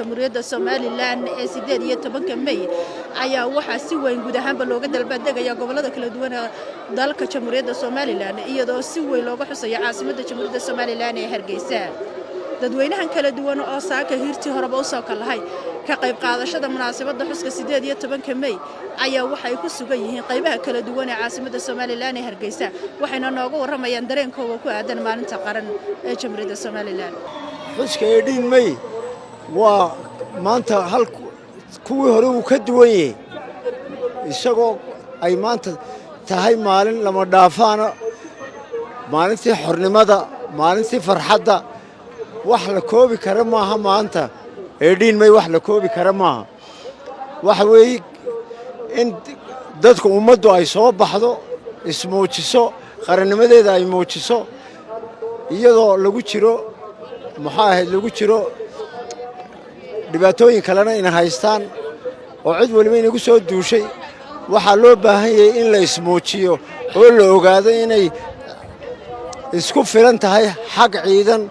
Jamhuuriyadda Somaliland ee 18-ka Mey ayaa waxaa si weyn guud ahaanba looga dalbaadegaya gobollada kala duwan ee dalka Jamhuuriyadda Somaliland, iyadoo si weyn looga xusayo caasimadda Jamhuuriyadda Somaliland ee Hargeysa. Dadweynahan kala duwan oo saaka hiirtii horeba u soo kallahay ka qayb qaadashada munaasabadda xuska 18-ka Mey ayaa waxay ku sugan yihiin qaybaha kala duwan ee caasimadda Somaliland ee Hargeysa, waxayna nooga warramayaan dareenkooda ku aadan maalinta qaran ee Jamhuuriyadda Somaliland. Xuska 18 May waa maanta hal kuwii hore wuu ka duwan yahay, isagoo ay maanta tahay maalin lama dhaafaana, maalintii xornimada, maalintii farxadda. Wax la koobi kara maaha maanta 18 May, wax la koobi kara maaha. Waxa weeye in dadku, ummaddu ay soo baxdo, ismuujiso, qarannimadeeda ay muujiso, iyadoo lagu jiro, maxaa ahayd, lagu jiro dhibaatooyin kalena ina haystaan oo cid waliba inagu soo duushay. Waxaa loo baahan yahay in la ismuujiyo oo la ogaado inay isku filan tahay xag ciidan,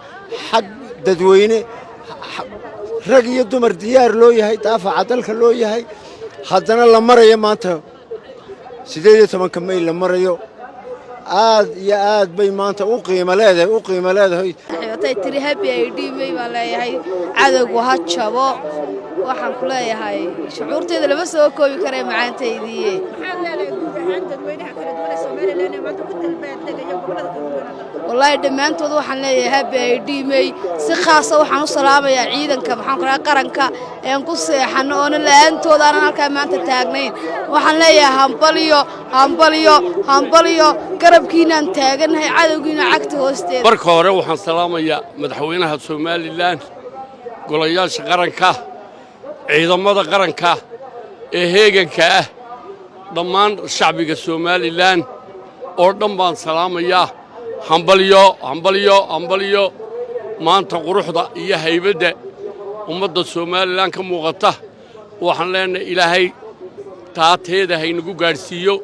xag dadweyne, rag iyo dumar diyaar loo yahay, daafaca dalka loo yahay. Haddana la marayo maanta 18-ka May la marayo. Aad iyo aad bay maanta u qiimo leedahay, u qiimo leedahay. Watay tiri happy 18 May baan leeyahay. Cadowgu ha jabo. Waxaan ku leeyahay shucuurteyda lama soo koobi karee macaantaydiiye. Maxaad leedahay guud ahaan dadweynaha kala duwan ee Somaliland ee maanta ku dalbaadegaya gobollada kala duwan ee dalka? Wallaahi dhammaantood waxaan leeyahay happy 18 May. Si khaasa waxaan u salaamayaa ciidanka, maxaan ku rahaa, qaranka een ku seexanno oona la'aantooda aanan halkaa maanta taagnayn. Waxaan leeyahay hambalyo, hambalyo, hambalyo. Garabkiinaan taagannahay, cadowgiina cagta hoosteeda. Marka hore waxaan salaamayaa madaxweynaha Somaliland, golayaasha qaranka, ciidamada qaranka ee heeganka ah, dhammaan shacbiga Somaliland oo dhan baan salaamayaa. Hambalyo, hambalyo, hambalyo. Maanta quruxda iyo haybadda ummadda Somaliland ka muuqata, waxaan leenahay Ilaahay taateeda haynagu gaadhsiiyo,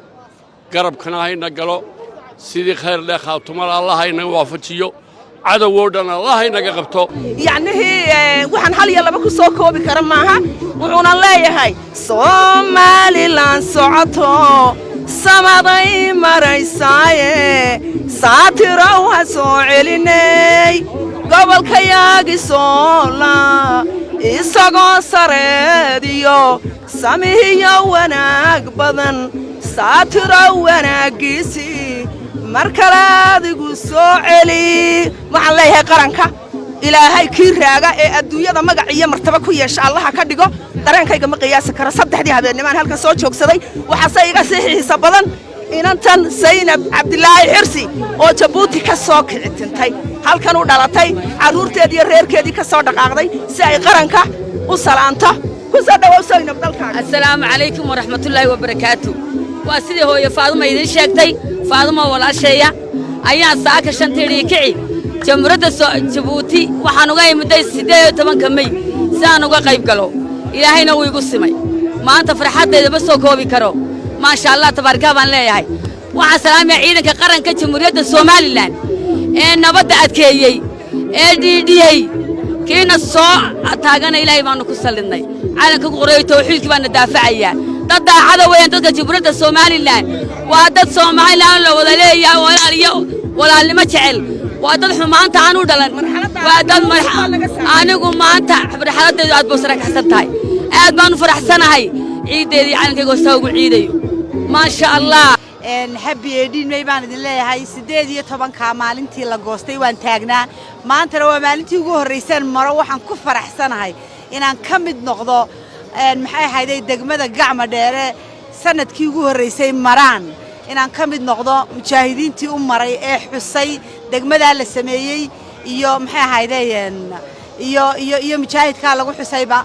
garabkana hayna galo, sidii khayr leh khaatumada Allah haynaga waafajiyo, cadowoo dhan Allah haynaga qabto. Yacnihii waxaan hal iyo laba ku soo koobi kara maaha. Wuxuuna leeyahay: Somaliland socoto samaday maraysaaye, saatirow ha soo celinay gobolkayaagi soola, isagoo sareediyo samihiyo wanaag badan. Saatirow wanaaggiisii mar kale adigu soo celi. Waxaan leeyahay qaranka Ilaahay kii raaga ee adduunyada magac iyo martaba ku yeesha Allaha ka dhigo. Dareenkayga ma qiyaasi karo. 3dii habeennimaan halkan soo joogsaday. Waxaase iga sii xiisa badan inantan Saynab Cabdilaahi Xirsi oo Jabuuti ka soo kicitintay, halkan u dhalatay, carruurteedii iyo reerkeedii ka soo dhaqaaqday si ay qaranka u salaanto. Ku soo dhowow Saynab dalkaaga. Assalaamu calaykum waraxmatullaahi wabarakaatu. Waa sidii hooye Faaduma idiin sheegtay, Faaduma walaasheeya ayaan saaka shantiidhii kici Jamhuuriyadda Jabuuti waxaan uga imiday 18-ka Mey si aan uga qayb galo. Ilaahayna wuu igu simay. Maanta farxaddayda ma soo koobi karo. Maasha Allah, tabaarkaa baan leeyahay. Waxaan salaamaya ciidanka qaranka Jamhuuriyadda Somaliland ee nabadda adkeeyey ee dhiidhiyey. Kiina soo taagana Ilaahay baannu ku sallidnay. Calanka ku qoreeyo tawxiidkii baana daafacayaa. Dad daacada weeyaan dadka Jamhuuriyadda Somaliland. Waa dad Somaliland la wada leeyahay, walaal iyo walaalnimo jecel. Waa dad xumaanta aan u dhalan. Waa dad anigu maanta marxaladdeedu aad buu sarakaxsan tahay. Aad baan u faraxsanahay ciiddeedii calankayga hoosta ugu ciidayo. Maasha Allah. Happy 18 May baan idin leeyahay. 18-ka maalintii la goostay waan taagnaa, maantana waa maalintii ugu horraysaan maro. Waxaan ku faraxsanahay inaan ka mid noqdo, maxay ahayday, degmada Gacma Dheere sanadkii ugu horraysay maraan, inaan ka mid noqdo mujaahidiintii u maray ee xusay degmadaa la sameeyey iyo, maxay ahayday, iyo mujaahidkaa lagu xusayba.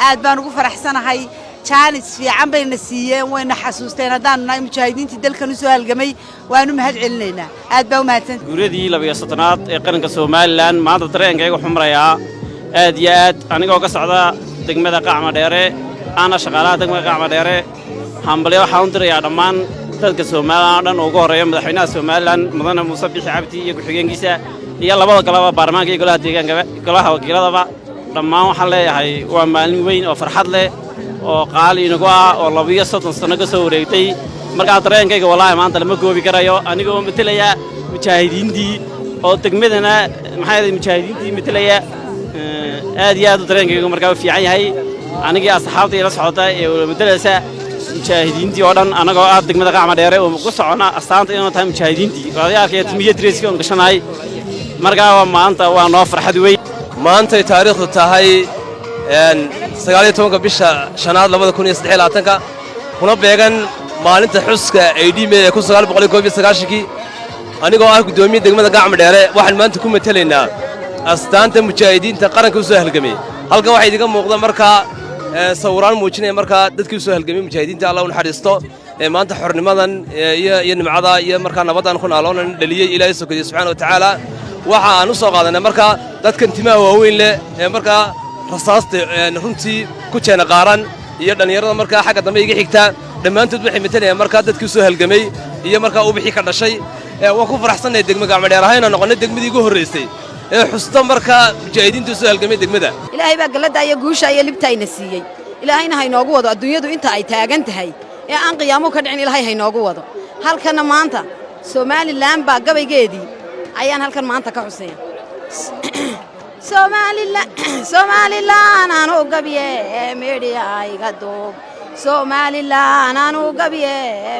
Aad baan ugu faraxsanahay. Jaanis fiican bayna siiyeen, wayna xasuusteen haddaanu nahay mujaahidiintii dalkan u soo halgamay. Waanu mahad celinaynaa. Aad baa u mahadsan. Guuradii 32aad ee qaranka Somaliland maanta dareenkayga wuxuu marayaa aad iyo aad. Anigoo ka socda degmada Qacma Dheere, aana shaqaalaha degmada Qacma Dheere, hambalyo waxaan u dirayaa dhammaan dadka Somaliland oo dhan, ugu horreeya madaxweynaha Somaliland mudane Muuse Bixi Cabdi iyo ku-xigeenkiisa iyo labada golaba, baarlamaanka iyo golaha deegaankaba, golaha wakiiladaba. Dhammaan waxaan leeyahay waa maalin weyn oo farxad leh oo qaali inagu ah oo 32 sanno ka soo wareegtay. Markaa dareenkayga wallaahi maanta lama goobi karayo, anigoo metelaya mujaahidiintii oo degmadana, maxaa yeelay, mujaahidiintii metelaya. Aad iyo aad u dareenkaygu markaa u fiican yahay, anigii asxaabta ila socota ee metelaysa mujaahidiintii oo dhan, annagoo ah degmada Qacma Dheere oo ku socona astaanta inuu tahay mujaahidiintii odayaalka timiyo dresskii oon gashanahay. Markaa waa maanta waa noo farxad weyn. Maantay taariikhdu tahay 19-ka bisha shanaad 2023-ka, kuna beegan maalinta xuska 18 May ee 1991-kii, anigoo ah guddoomiye degmada Gacma Dheere, waxaan maanta ku metelaynaa astaanta mujaahidiinta qaranka u soo halgamay. Halkan waxaa idiga muuqda markaa sawiraan muujinaya markaa dadkii u soo halgamay mujaahidiinta, Allah u naxariisto, ee maanta xornimadan iyo nimcada iyo markaa nabaddan ku naaloonan dhaliyey Ilaahay sokodiye subxaana wa tacaala. Waxa aan u soo qaadanay markaa dadkan timaha waaweyn leh ee markaa rasaasta runtii ku jeena qaaran iyo dhallinyarada markaa xagga dambe iga xigta, dhammaantood waxay metelayaan markaa dadkii u soo halgamay iyo markaa ubixii ka dhashay. Waan ku faraxsannahay degmo Gacmadheer ahayna noqonnay degmadii ugu horraysay ee xusta markaa mujaahidiinta u soo halgamay degmada. Ilaahay baa galladda iyo guusha iyo libta ayna siiyey. Ilaahayna haynoogu wado adduunyadu inta ay taagan tahay ee aan qiyaamo ka dhicin. Ilaahay haynoogu wado. Halkanna maanta Somaliland baa gabaygeedii ayaan halkan maanta ka xusaya. Somaliland aanu gabye midhiyayga duub, Somaliland aanu gabye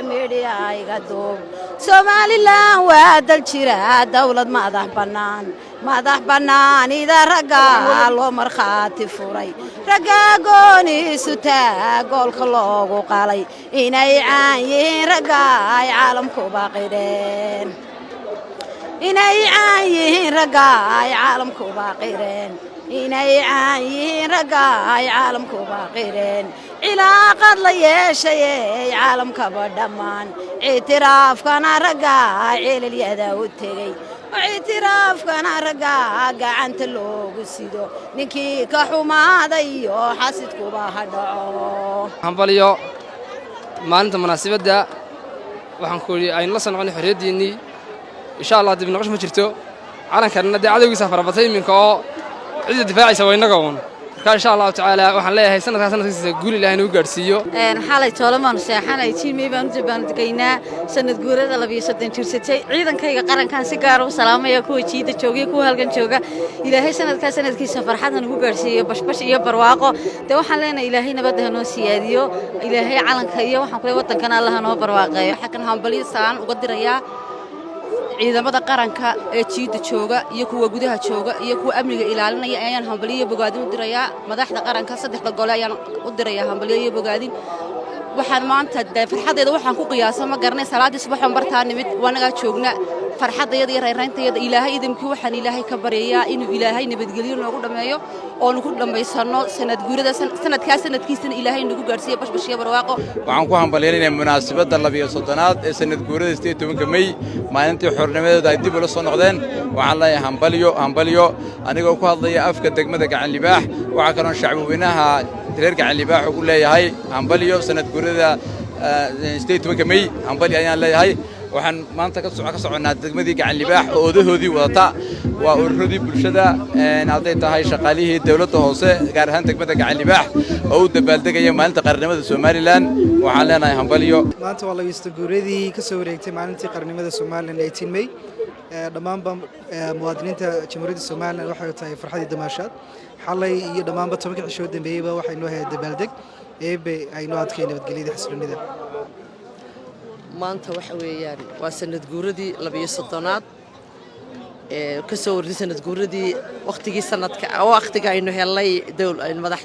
midhiyayga duub. Somaliland waa dal jira, dawlad madax bannaan, madax bannaanida ragga loo markhaati furay, ragga gooniisu taag goolka loogu qalay, inay caan yihiin ragga ay caalamkuba qireen, inay caan yihiin ragga ay caalamkuba qireen, inay caan yihiin ragga ay caalamkuba qireen. Cilaaqad la yeeshayey caalamkaba dhammaan, ictiraafkana ragga ceelalyada u tegey, ictiraafkana ragga gacanta loogu sido, ninkii ka xumaaday iyo xasidkuba ha dhaco. Hambalyo maalinta munaasabadda. Waxaan ku idhi aynu la soo noqonay xorriyaddiinnii, insha Allah. Dib noqosh ma jirto. Calankanna dee cadowgiisa farabatay iminka oo cidda difaacaysa waa innaga uun. Marka insha Allahu tacaala waxaan leeyahay sanadkaa sanadkiisa guul Ilahay nagu gaadhsiiyo. Xalay toole maanu seexanay. 18 May baanu dabaandegaynaa, sanad guurada 32 jirsatay. Ciidankayga qarankan si gaara u salaamaya, kuwa jiida jooga, kuwa halgan jooga. Ilaahay sanadkaa sanadkiisa farxadda nagu gaadhsiiyo, bashbash iyo barwaaqo. Dee waxaan leenahay Ilaahay nabadda hanoo siyaadiyo, Ilaahay calanka iyo waxaan kule waddankana Allah hanoo barwaaqeeyo. Waxaan hambalyo salaan uga dirayaa ciidamada qaranka ee jiidda jooga iyo kuwa gudaha jooga iyo kuwa amniga ilaalinaya ayaan hambalyo iyo bogaadin u dirayaa. Madaxda qaranka saddexda gole ayaan u dirayaa hambalyo iyo bogaadin. Waxaan maanta dee farxaddeeda waxaan ku qiyaasa ma garanay. Salaaddii subaxoon bartaa nimid, waanagaa joogna farxaddayada iyo rayrayntayada. Ilaahay idamkii waxaan Ilaahay ka baryayaa inuu Ilaahay nabadgelyo noogu dhammeeyo oonu ku dhammaysanno sanad guurada, sanadkaa sanadkiisana Ilaahay nagu gaadhsiiyo bashbash iyo barwaaqo. Waxaan ku hambalyaynaya munaasabadda 32aad ee sanad guurada 18-ka Mey, maalintii xornimadooda ay dib ula soo noqdeen. Waxaan leeyahay hambalyo, hambalyo, anigoo ku hadlaya afka degmada Gacan Libaax. Waxaa kaloon shacbweynaha reer Gacan Libaax ugu leeyahay hambalyo sanad guurada 18-ka Mey, hambalyo ayaan leeyahay. Waxaan maanta ka soconnaa degmadii Gacan Libaax oo odahoodii wadata, waa ururadii bulshada, hadday tahay shaqaalihii dawladda hoose, gaar ahaan degmada Gacan Libaax oo u dabaaldegaya maalinta qarannimada Somaliland. Waxaan leenahay hambalyo. Maanta waa labiista guuradii ka soo wareegtay maalintii qarannimada Somaliland, 18 May. Dhammaanba muwaadiniinta Jamhuuriyadda Somaliland waxay tahay farxadii damaashaad. Xalay iyo dhammaanba 10-kii cishoo dambeeyeyba waxay noo hayaa dabaaldeg. Eebe ay noo adkay nabadgelyada, xasiloonida. Maanta waxa weeyaan waa sanad guuradii 32aad ee ka soo wartay sanad guuradii wakhtigii sanadka, wakhtiga aynu helnay madax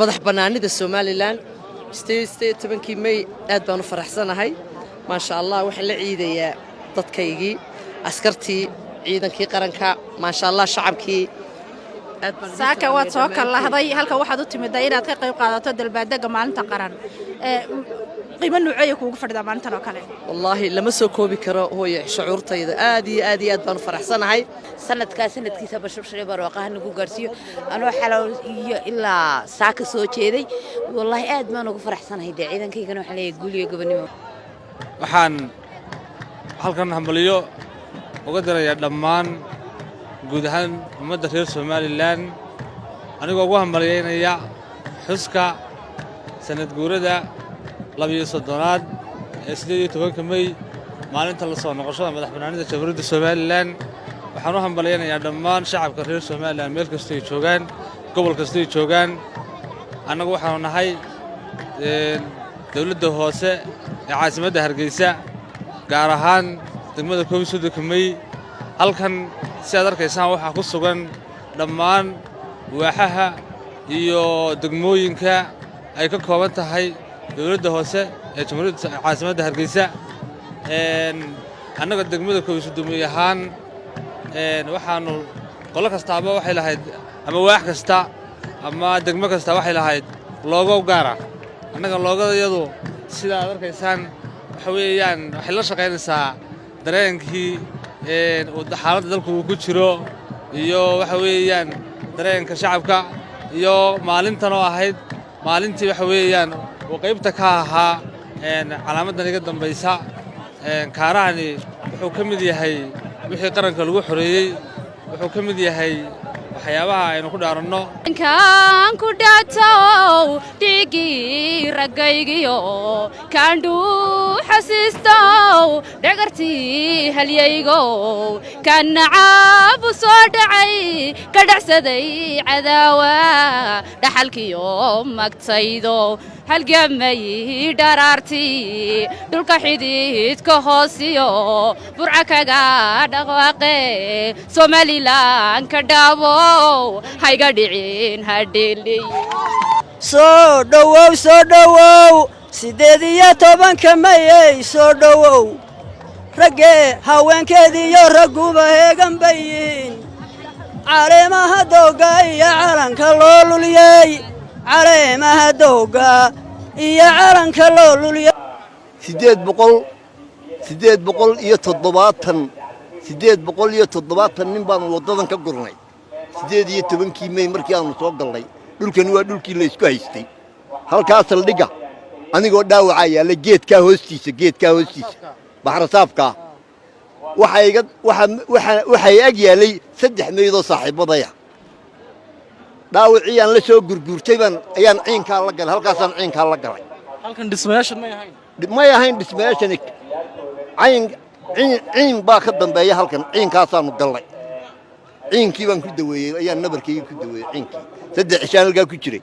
madax bannaanida Somaliland, 18-kii May. Aad baan u faraxsanahay, maasha Allah. Waxaan la ciidayaa dadkaygii, askartii, ciidankii qaranka, maasha Allah, shacabkii. Saaka waad soo kallahday, halka waxaad u timidday inaad ka qayb qaadato dalbaadega maalinta qaran. Qiimo nuuceeya kuugu fadhidaa maalintan oo kale? Wallaahi lama soo koobi karo hooye shucuurtayda. Aad iyo aad iyo aad baan u faraxsanahay. Sanadkaa sanadkiisa bashbashay barwaaqaha nagu gaarsiiyo. Anoo xalow iyo ilaa saaka soo jeeday, wallaahi aad baan ugu faraxsanahay. Dee ciidankaygana waxaan leeyahay guul iyo gobonimo. Waxaan halkan hambalyo uga dirayaa dhammaan guud ahaan ummadda reer Somaliland. Anigoo ugu hambalyaynaya xuska sanad guurada 32aad ee 18-ka Mey, maalinta la soo noqoshada madax bannaanida Jamhuuriyadda Somalilan. Waxaan u hambalyaynayaa dhammaan shacabka reer Somalilan meel kastoy joogaan, gobol kastoy joogaan. Annagu waxaanu nahay dowladda hoose ee caasimadda Hargeysa, gaar ahaan degmada 31-ka Mey. Halkan si aad arkaysaan waxaa ku sugan dhammaan waaxaha iyo degmooyinka ay ka kooban tahay dowladda hoose ee jamhuuriyadda caasimadda Hargeysa. Annaga degmada 31 Mey ahaan waxaanu qolo kastaaba waxay lahayd, ama waax kasta ama degmo kasta waxay lahayd logo gaara. Annaga logo-dayadu sida aad arkaysaan waxa weeyaan waxay la shaqaynaysaa dareenkii xaaladda dalku uu ku jiro iyo waxa weeyaan dareenka shacabka iyo maalintan oo ahayd maalintii waxa weeyaan uu qaybta ka ahaa calaamaddan iga dambaysa. Kaarahani wuxuu ka mid yahay wixii qaranka lagu xoreeyey, wuxuu ka mid yahay waxyaabaha aynu ku dhaaranno. Kaan ku dhaatow dhiiggii raggaygiyo, kaandhuu xasiistow dhagartii halyaygow, kan nacaabu soo dhacay ka dhacsaday cadaawa dhaxalkiyo magtaydo, halgamay dharaartii dhulka xididka hoosiyo Burca kaga dhaqaaqe, Somalilan ka dhaawow, hayga dhicin hadheliy. Soo dhowow, soo dhowow, 18-ka Mayey, soo dhowow. Raggee haweenkeediiyo ragguba heegan bay yihiin. Caleemaha doogga iyo calanka loo luliyey, caleemaha doogga iyo calanka loo luliyey. 870, 870 nin baanu waddadan ka gurnay 18-kii Mey markii aanu soo gallay. Dhulkani waa dhulkii laysku haystay. Halkaa saldhigga anigoo dhaawacaa yaalla geedkaa hoostiisa, geedkaa hoostiisa baxrasaafkaa waxay ag yaallay saddex meydoo saaxiibbadaya. Dhaawacii aan la soo gurguurtay baan ayaan ciinkaa la galay, halkaasaan ciinkaa la galay. Halkan dhismayaashan may ahayn? May ahayn dhismayaashani. Cayn ciin ciin baa ka dambeeya halkan. Ciinkaasaanu gallay, ciinkii baan ku daweeyey, ayaan nabarkaygii ku daweeyey ciinkii. 3 cishaan halkaa ku jiray.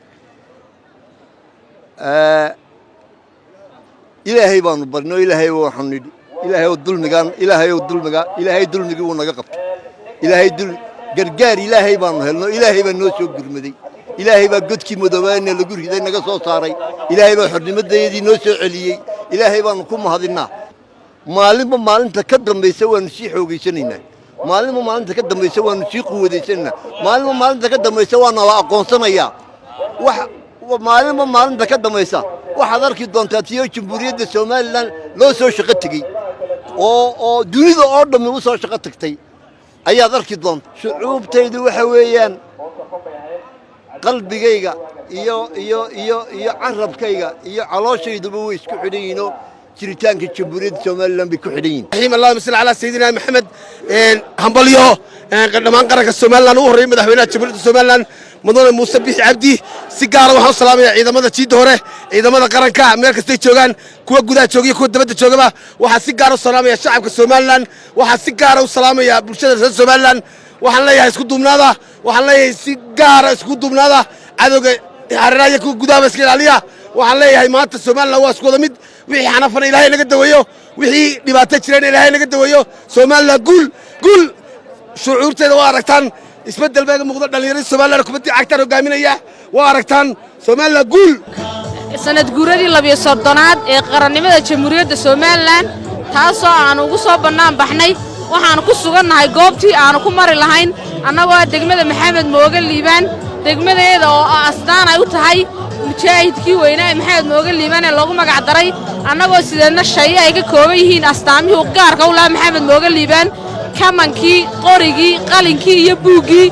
Ilaahay baanu barnay oo Ilaahay waxaanu nidhi, Ilaahay oo dulmigaan, Ilaahay oo dulmigaa. Ilaahay dulmigii wuu naga qabtay. Ilaahay dul gargaar Ilaahay baanu helno. Ilaahay baa noo soo gurmaday. Ilaahay baa godkii madoobaana lagu riday naga soo saaray. Ilaahay baa xornimadayadii noo soo celiyey. Ilaahay baanu ku mahadinnaa. Maalinba maalinta ka dambaysa waanu sii xoogaysanaynaa, maalinba maalinta ka dambaysa waanu sii quwadaysanaynaa, maalinba maalinta ka dambaysa waa nala aqoonsanayaa. Wax maalinba maalinta ka dambaysa waxaad arki doontaa tiyo Jamhuuriyadda Somalilan loo soo shaqo tegey oo dunida oo dhammi u soo shaqo tagtay ayaad arki doonta. Shucuubtaydu waxa weeyaan qalbigayga iyo carabkayga iyo calooshayduba way isku xidhan yihiinoo jiritaanka Jamhuuriyadda Somalilan bay ku xidhan yihiin. Raxiim, allahuma salli calaa sayidina Maxamed. Hambalyo dhammaan qaranka Somalilan, ugu horreeyay madaxweynaha Jamhuuriyadda Somalilan, mudane Muuse Bixi Cabdi. Si gaara waxaan u salaamayaa ciidamada jiidda hore, ciidamada qaranka meel kastay joogaan, kuwa gudaha jooga iyo kuwa dibadda joogaba. Waxaan si gaara u salaamaya shacabka Somalilan, waxaan si gaara u salaamaya bulshada reer Somalilan. Waxaan leeyahay isku duubnaada, waxaan leeyahay si gaara isku duubnaada, cadowga hareeraha iyo kuwa gudahaba iska ilaaliya. Waxaan leeyahay maanta Somalilan waa isku wada mid. Wixii xanafana Ilaahay naga daweeyo, wixii dhibaato jireen Ilaahay naga daweeyo. Somalilan guul, guul! Shucuurteeda waa aragtaan, isbeddel baa iga muuqda. Dhallinyaradii Somalilan kubaddii cagtaan hogaaminaya, waa aragtaan. Somalilan guul! Sanad guuradii 32aad ee qarannimada Jamhuuriyadda Somalilan, taasoo aannu ugu soo bannaan baxnay. Waxaannu ku sugannahay goobtii aannu ku mari lahayn, annagoo ah degmada Maxamed Mooge Liibaan, degmadeeda oo astaan ay u tahay mujaahidkii weynaa ee Maxamed Mooge Liibaan ee loogu magac daray, annagoo sideedna shaye ay ka kooban yihiin astaamihii u gaarka u lahaa Maxamed Mooge Liibaan: kamankii, qorigii, qalinkii iyo buuggii,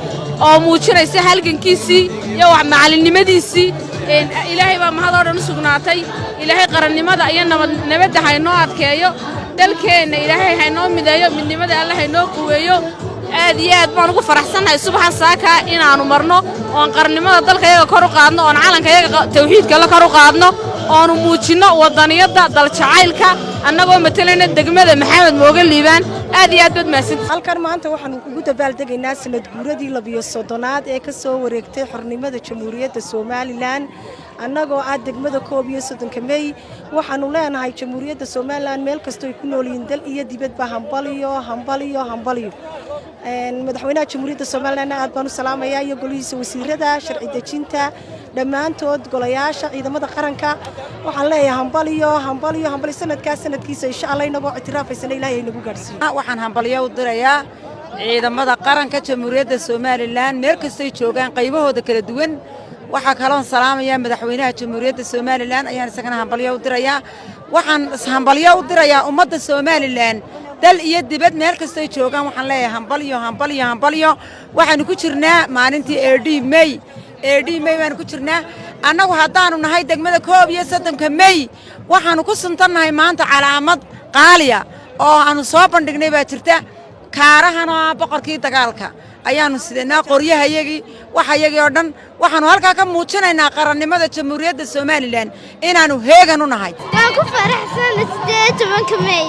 oo muujinaysa halgankiisii iyo macallinnimadiisii. Ilaahay baa mahad oo dhan u sugnaatay. Ilaahay qarannimada iyo nabadda haynoo adkeeyo, dalkeenna Ilaahay haynoo mideeyo, midnimada Alle haynoo quweeyo. Aad iyo aad baan ugu faraxsannahay subaxan saaka inaannu marno oon qarannimada dalkayaga kor u qaadno, oon calankayaga tawxiidka la kor u qaadno, oonu muujinno wadaniyadda daljacaylka, annagoo matalayna degmada Maxamed Mooge Liibaan. Aad iyo aad baad mahadsantihi. Halkan maanta waxaanu ugu dabaaldegaynaa sanad guuradii 32aad ee ka soo wareegtay xornimada Jamhuuriyadda Somaliland. Annagoo ah degmada 31-ka Mey, waxaanu leenahay Jamhuuriyadda Somaliland meel kastoo ay ku nool yihiin, dal iyo dibadba, hambaliyo, hambaliyo, hambaliyo. Madaxweynaha Jamhuuriyadda Somalilandna aad baan u salaamayaa, iyo golihiisa wasiirada, sharci dejinta, dhammaantood golayaasha, ciidamada qaranka. Waxaan leeyahay hambaliyo, hambaliyo, hambaliyo. Sanadkaas sanadkiisa, insha Allah, inagoo ictiraafaysana Ilaahay ay nagu gaadhsiiyo. Waxaan hambalyo u dirayaa ciidamada qaranka Jamhuuriyadda Somaliland meel kastoy joogaan, qaybahooda kala duwan. Waxaa kaloon salaamayaa madaxweynaha Jamhuuriyadda Somaliland ayaan isagana hambalyo u dirayaa. Waxaan hambalyo u dirayaa ummadda Somaliland, dal iyo dibad, meel kastoy joogaan. Waxaan leeyahay hambalyo, hambalyo, hambalyo. Waxaanu ku jirnaa maalintii 18 May. 18 May baanu ku jirnaa. Annagu haddaannu nahay degmada 31-ka Mey, waxaannu ku suntannahay maanta calaamad qaaliya oo aannu soo bandhignay baa jirta. Kaarahan oo ah boqorkii dagaalka ayaannu sidanaa, qoryahayagii, waxayagii oo dhan. Waxaannu halkaa ka muujinaynaa qarannimada Jamhuuriyadda Somaliland inaannu heegan u nahay. Waan ku faraxsan 18-ka Mey.